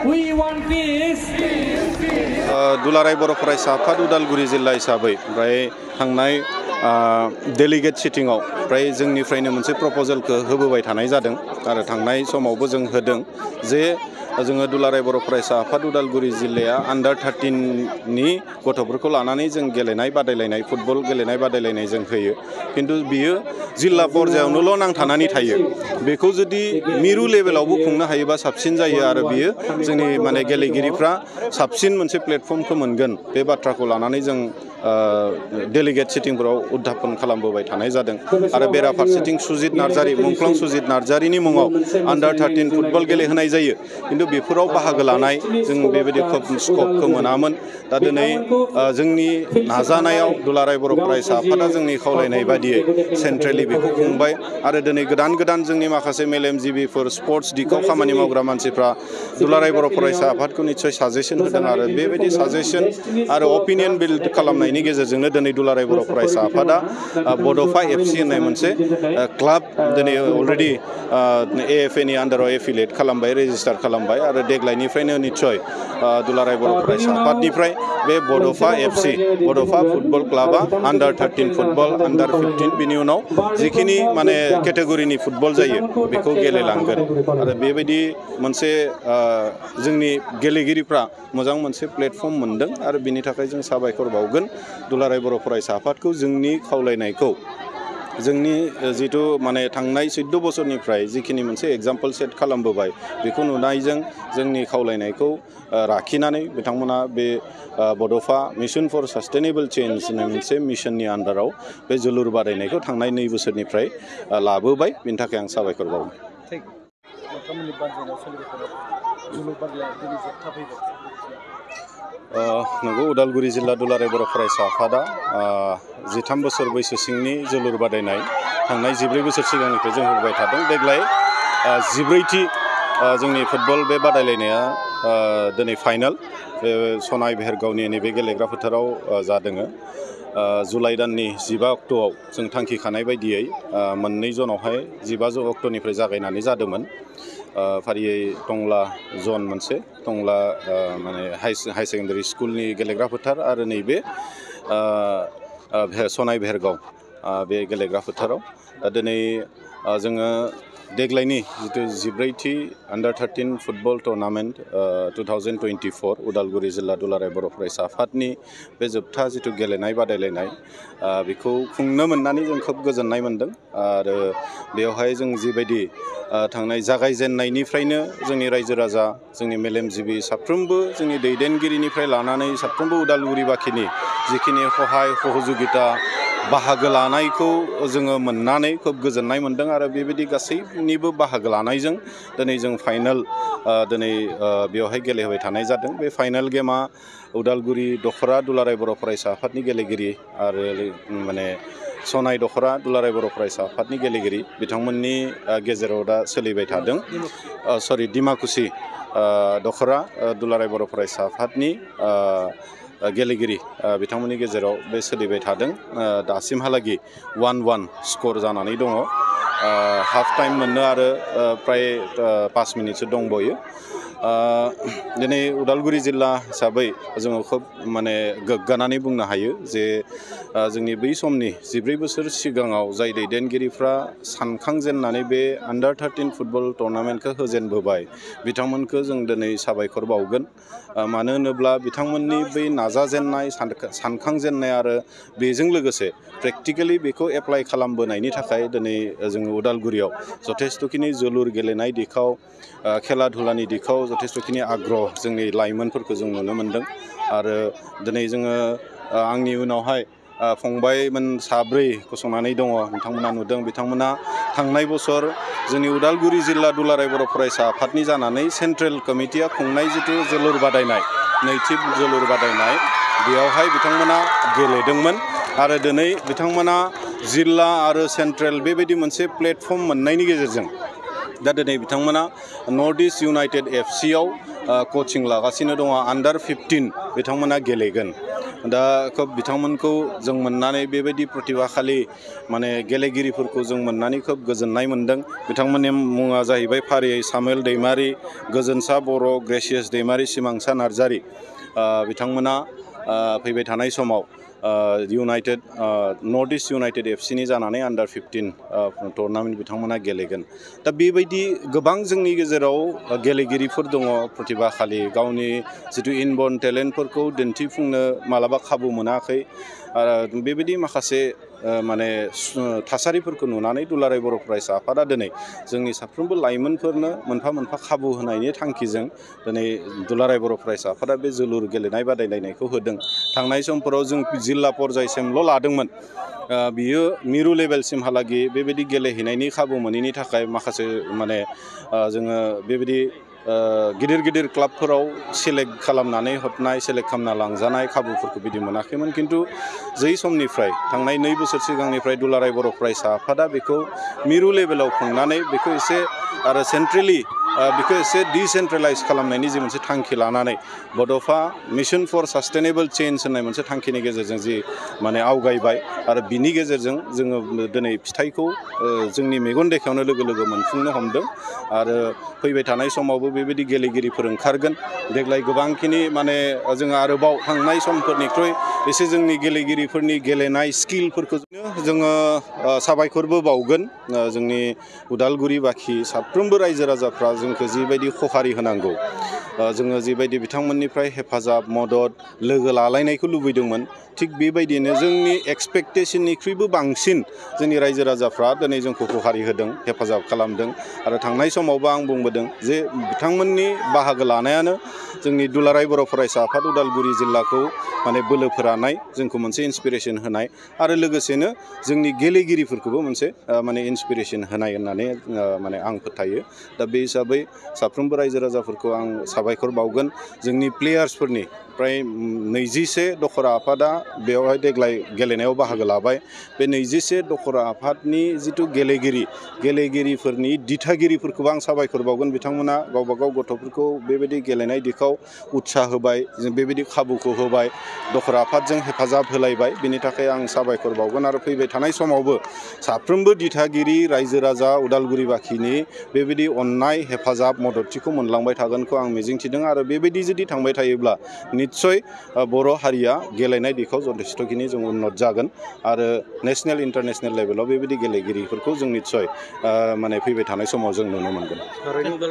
We want peace. दुलाराय बर' फरायसा आफाद उदालगुरि जिल्ला हिसाबै ओमफ्राय थांनाय डेलिगेट सिटिंआव ओमफ्राय जोंनिफ्रायनो मोनसे प्रप'जालखौ होबोबाय थानाय जादों आरो थांनाय समावबो जों होदों जे जोङो दुलाराय बर' फरायसा आफाद उदालगुरि जिल्लाया आन्डार 13 नि गथ'फोरखौ लानानै जों गेलेनाय बादायलायनाय फुटबल गेलेनाय बादायलायनाय जों होयो खिन्थु बियो जिल्ला पर्यायावनोल' नांथानानै थायो बेखौ जुदि मिरु लेभेलावबो खुंनो हायोबा साबसिन जायो आरो बियो जोंनि माने गेलेगिरिफ्रा साबसिन मोनसे प्लेटफर्मखौ मोनगोन बे बाथ्राखौ लानानै जों डेलिगेट सिटिंफोराव उद्धापन खालामबोबाय थानाय जादों आरो बेराफारसेथिं सुजित नार्जारि मुंख्लं सुजित नार्जारिनि मुङाव आन्डार 13 फुटबल गेलेहोनाय जायो खिन्थु बेफोराव बाहागो लानाय जों बेबायदि खोब स्कपखौ मोनामोन दा दिनै जोंनि नाजानायाव दुलाराय बर' फरायसा आफादा जोंनि खावलायनाय बादियै सेन्ट्रेलि बेखौ खुंबाय आरो दिनै गोदान गोदान जोंनि माखासे मेलेमजिबिफोर स्पर्ट्स दिगाव खामानि मावग्रा मानसिफ्रा दुलाराय बर' फरायसा आफादखौ निस्सय साजेसन होदों आरो बेबायदि साजेसन आरो अपिनियन बिल्ड खालामनायनि गेजेरजोंनो दिनै दुलाराय बर' फरायसा आफादा बड'फा FC होननाय मोनसे क्लाब दिनै अलरेडि AFA नि आन्डाराव एफिलियेट खालामबाय रेजिस्टार खालामबाय आरो देग्लायनिफ्रायनो निस्सय दुलाराय बर' फरायसा आफादनिफ्राय बे बड'फा FC बड'फा फुटबल क्लाबा आन्डार 13 फुटबल आन्डार 15 बिनि उनाव जिखिनि माने केटेगरिनि फुटबल जायो बेखौ गेलेलांगोन आरो बेबायदि मोनसे जोंनि गेलेगिरिफ्रा मोजां मोनसे प्लेटफर्म मोनदों आरो बिनि थाखाय जों साबायखर बावगोन दुलाराय बर' फरायसा आफादखौ जोंनि खावलायनायखौ जोंनि जिथु माने थांनाय 14 बोसोरनिफ्राय जिखिनि मोनसे एग्जाम्पल सेट खालामबोबाय बेखौ नुनायजों जोंनि खावलायनायखौ लाखिनानै बिथांमोना बे बड'फा मिशन फर सास्टेनेबल चेन्ज होननाय मोनसे मिशननि आन्डाराव बे जोलुर बादायनायखौ थांनाय 2 बोसोरनिफ्राय लाबोबाय बेनि थाखाय आं साबायखर बावो नंगौ उदालगुरि जिल्ला दुलाराय बर' फरायसा आफादा 13 बोसोर बैसो सिंनि जोलुर बादायनाय थांनाय 14 बोसोर सिगांनिफ्राय जों होबाय थादों देग्लाय 14थि जोंनि फुटबल बे बादायलायनाया दिनै फाइनाल बे सनाय भेरगावनि नैबे गेलेग्रा फोथाराव जादों जुलाइ दाननि 15 अक्ट'आव जों थांखि खानाय बायदियै मोननै जनावहाय 15 अक्ट'निफ्राय जागायनानै जादोंमोन फारियै टंला जन मोनसे टंला माने हाई सेकेन्डारि स्कुलनि गेलेग्रा फोथार आरो नैबे सनाय भेरगाव बे गेलेग्रा फोथाराव दा दिनै जोङो देग्लायनि जिथु 14थि आन्डार 13 फुटबल टुर्नामेन्ट 2024 उदालगुरि जिल्ला दुलाराय बर' फरायसा आफादनि बे जोबथा जिथु गेलेनाय बादायलायनाय बेखौ खुंनो मोननानै जों खोब गोजोननाय मोनदों आरो बेवहाय जों जिबायदि थांनाय जागायजेननायनिफ्रायनो जोंनि रायजो राजा जोंनि मेलेमजिबि साफ्रोमबो जोंनि दैदेनगिरिनिफ्राय लानानै साफ्रोमबो उदालगुरि बाखिनि जिखिनि सहाय सहजुगिता बाहागो लानायखौ जोङो मोननानै खोब गोजोननाय मोनदों आरो बेबायदि गासैनिबो बाहागो लानायजों दिनै जों फाइनाल दिनै बेवहाय गेलेहोबाय थानाय जादों बे फाइनाल गेमा उदालगुरि दखरा दुलाराय बर' फरायसा आफादनि गेलेगिरि आरो माने सनाय दखरा दुलाराय बर' फरायसा आफादनि गेलेगिरि बिथांमोननि गेजेराव दा सोलिबाय थादों डिमाकुसि दखरा दुलाराय बर' फरायसा आफादनि गेलेगिरि बिथांमोननि गेजेराव बे सोलिबाय थादों दासिमहालागि 1-1 स्कर जानानै दङ हाफ टाइम मोननो आरो प्राय 5 मिनिटसो दंबावो दिनै उदालगुरि जिल्ला हिसाबै जोङो खोब माने गोग्गानानै बुंनो हायो जे जोंनि बै समनि 14 बोसोर सिगाङाव जाय दैदेनगिरिफ्रा सानखांजेननानै बे आन्डार 13 फुटबल टुर्नामेन्टखौ होजेनबोबाय बिथांमोनखौ जों दिनै साबायखर बावगोन मानो होनोब्ला बिथांमोननि बै नाजाजेननाय सानखांजेननाय आरो बेजों लोगोसे प्रेक्टिकेलि बेखौ एप्लाइ खालामबोनायनि थाखाय दिनै जोङो उदालगुरियाव जथेस्थ'खिनि जोलुर गेलेनाय दिखाव खेला धुलानि दिखाव जथेस्थ'खिनि आग्रह जोंनि लाइमोनफोरखौ जों नुनो मोन्दों आरो दिनै जोङो आंनि उनावहाय फंबायमोन 4 गसंनानै दङ नोंथांमोना नुदों बिथांमोना थांनाय बोसोर जोंनि उदालगुरि जिल्ला दुलाराय बर' फरायसा आफादनि जानानै सेन्ट्रेल कमिटिया खुंनाय जिथु जोलुर बादायनाय नैथि जोलुर बादायनाय बेयावहाय बिथांमोना गेलेदोंमोन आरो दिनै बिथांमोना जिल्ला आरो सेन्ट्रेल बेबायदि मोनसे प्लेटफर्म मोननायनि गेजेरजों दा दिनै बिथांमोना नर्थ इस्ट इउनाइटेड एफसिआव कचिं लागासिनो दङ आन्डार 15 बिथांमोना गेलेगोन दा खोब बिथांमोनखौ जों मोननानै बेबायदि प्रतिभाशाली माने गेलेगिरिफोरखौ जों मोननानै खोब गोजोननाय मोनदों बिथांमोननि मुङा जाहैबाय फारियै सामुएल दैमारि गोजोनसा बर' ग्रेसियास दैमारि सिमांसा नार्जारि बिथांमोना फैबाय थानाय समाव इउनाइटेड नर्थ इस्ट इउनाइटेड एफसिनि जानानै आन्डार 15 टुर्नामेन्ट बिथांमोना गेलेगोन दा बेबायदि गोबां जोंनि गेजेराव गेलेगिरिफोर दङ प्रतिभाशाली गावनि जिथु इनबर्न टेलेन्टफोरखौ दिन्थिफुंनो मालाबा खाबु मोनाखै बेबायदि माखासे माने थासारिफोरखौ नुनानै दुलाराय बर' फरायसा आफादा दिनै जोंनि साफ्रोमबो लाइमोनफोरनो मोनफा मोनफा खाबु होनायनि थांखिजों दिनै दुलाराय बर' फरायसा आफादा बे जोलुर गेलेनाय बादायलायनायखौ होदों थांनाय समफोराव जों जिल्ला पर्यायसिमल' लादोंमोन बियो मिरु लेभेलसिमहालागै बेबायदि गेलेहैनायनि खाबु मोनैनि थाखाय माखासे माने जोङो बेबायदि गिदिर गिदिर क्लाबफोराव सेलेक्ट खालामनानै हरनाय सेलेक्ट खालामना लांजानाय खाबुफोरखौ बिदि मोनाखैमोन खिन्थु जै समनिफ्राय थांनाय 2 बोसोर सिगांनिफ्राय दुलाराय बर' फरायसा आफादा बेखौ मिरु लेभेलाव खुंनानै बेखौ एसे आरो सेन्ट्रेलि बेखौ एसे डिसेन्ट्रेलाइज खालामनायनि जि मोनसे थांखि लानानै बड'फा मिशन फर सास्टेनेबल चेन्ज होननाय मोनसे थांखिनि गेजेरजों जि माने आवगायबाय आरो बिनि गेजेरजों जोङो दिनै फिथाइखौ जोंनि मेगन देखायावनो लोगो लोगो मोनफुंनो हमदों आरो फैबाय थानाय समावबो बेबायदि गेलेगिरिफोर ओंखारगोन देग्लाय गोबांखिनि माने जोङो आरोबाव थांनाय समफोरनिख्रुइ एसे जोंनि गेलेगिरिफोरनि गेलेनाय स्किलफोरखौ जोङो साबायखरबो बावगोन जोंनि उदालगुरि बाखि साफ्रोमबो रायजो राजाफ्रा जोंखौ जिबायदि खहारि होनांगौ जोङो जिबायदि बिथांमोननिफ्राय हेफाजाब मदद लोगो लालायनायखौ लुबैदोंमोन थिग बेबायदिनो जोंनि एक्सपेक्टेशननिख्रुइबो बांसिन जोंनि रायजो राजाफ्रा दिनै जोंखौ खहारि होदों हेफाजाब खालामदों आरो थांनाय समावबो आं बुंबोदों जे बिथांमोननि बाहागो लानायानो जोंनि दुलाराय बर' फरायसा आफाद उदालगुरि जिल्लाखौ माने बोलो फोरानाय जोंखौ मोनसे इन्सपिरेसन होनाय आरो लोगोसेनो जोंनि गेलेगिरिफोरखौबो मोनसे माने इन्सपिरेसन होनाय होननानै माने आं फोथायो दा बे हिसाबै साफ्रोमबो रायजो राजाफोरखौ आं साबायखर बावगोन जोंनि प्लेयार्सफोरनि प्राय 21 दखरा आफादा बेवहाय देग्लाय गेलेनायाव बाहागो लाबाय बे 21 दखरा आफादनि जिथु गेलेगिरिफोरनि दिथागिरिफोरखौबो आं साबायखर बावगोन बिथांमोना गावबा गाव गथ'फोरखौ बेबायदि गेलेनाय दिखाव उत्साह होबाय जों बेबायदि खाबुखौ होबाय दखरा आफादजों हेफाजाब होलायबाय बिनि थाखाय आं साबायखर बावगोन आरो फैबाय थानाय समावबो साफ्रोमबो दिथागिरि रायजो राजा उदालगुरि बाखिनि बेबायदि अननाय हेफाजाब मददथिखौ मोनलांबाय थागोनखौ आं मिजिंथिदों आरो बेबायदि जुदि थांबाय थायोब्ला निस्सय बर' हारिया गेलेनाय दिखाव जथेस्थ'खिनि जों उन्नत जागोन आरो नेशनेल इन्टारनेशनेल लेभेलाव बेबायदि गेलेगिरिफोरखौ जों निस्सय माने फैबाय थानाय समाव जों नुनो मोनगोन।